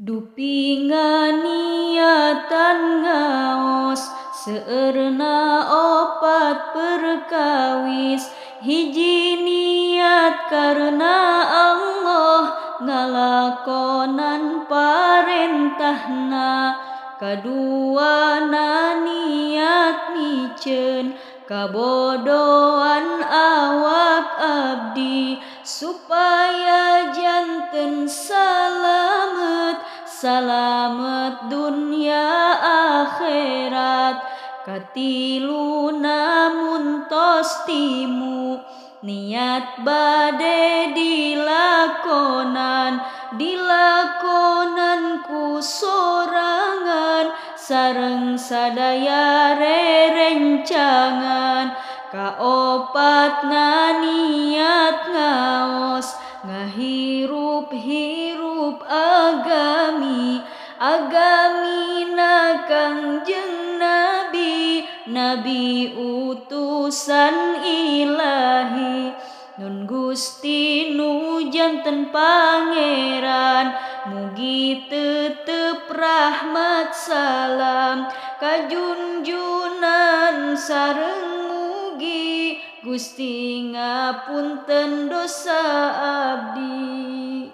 Dupi nganiatan ngaos seueurna opat perkawis. Hiji niat karena Allah ngalakonan parentahna. Kaduana niat miceun kabodohan awak abdi supaya janten salamet, salamet dunia akhirat. Katiluna mun tos timu niat bade dilakonan, dilakonan ku sorangan sareng sadaya rerencangan. Kaopatna niat ngaos ngahirup-hirup agami, agamina Kangjeng Nabi, Nabi utusan ilahi. Nun Gusti nu janten pangeran, mugi tetep rahmat salam kajunjunan sareng mugi Gusti ngapunten dosa abdi.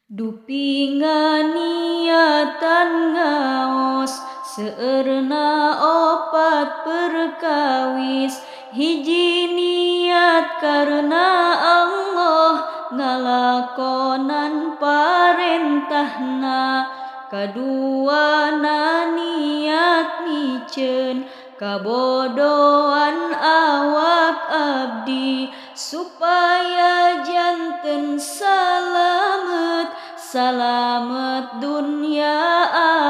Dupi nganiatan ngaos seueurna opat perkawis. Hiji niat karena Allah ngalakonan parentahna. Kaduana niat miceun kabodohan awak abdi supaya janten salamet, salamet dunia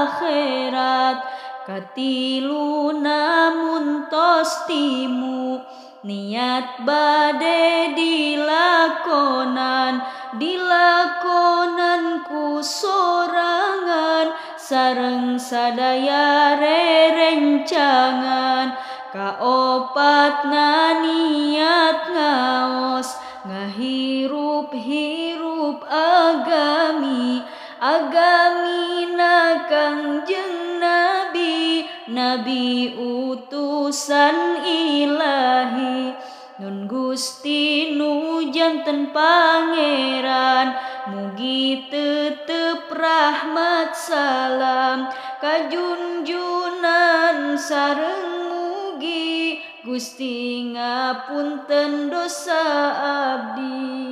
akhirat. Katiluna mun tos timu niat bade dilakonan, dilakonan ku sorangan sareng sadaya rerencangan. Kaopatna niat ngaos ngahirup-hirup agami, agamina Kangjeng Nabi, Nabi utusan ilahi. Nun Gusti nu janten pangeran, mugi tetep rahmat salam kajunjunan sareng mugi Gusti ngapunten dosa abdi.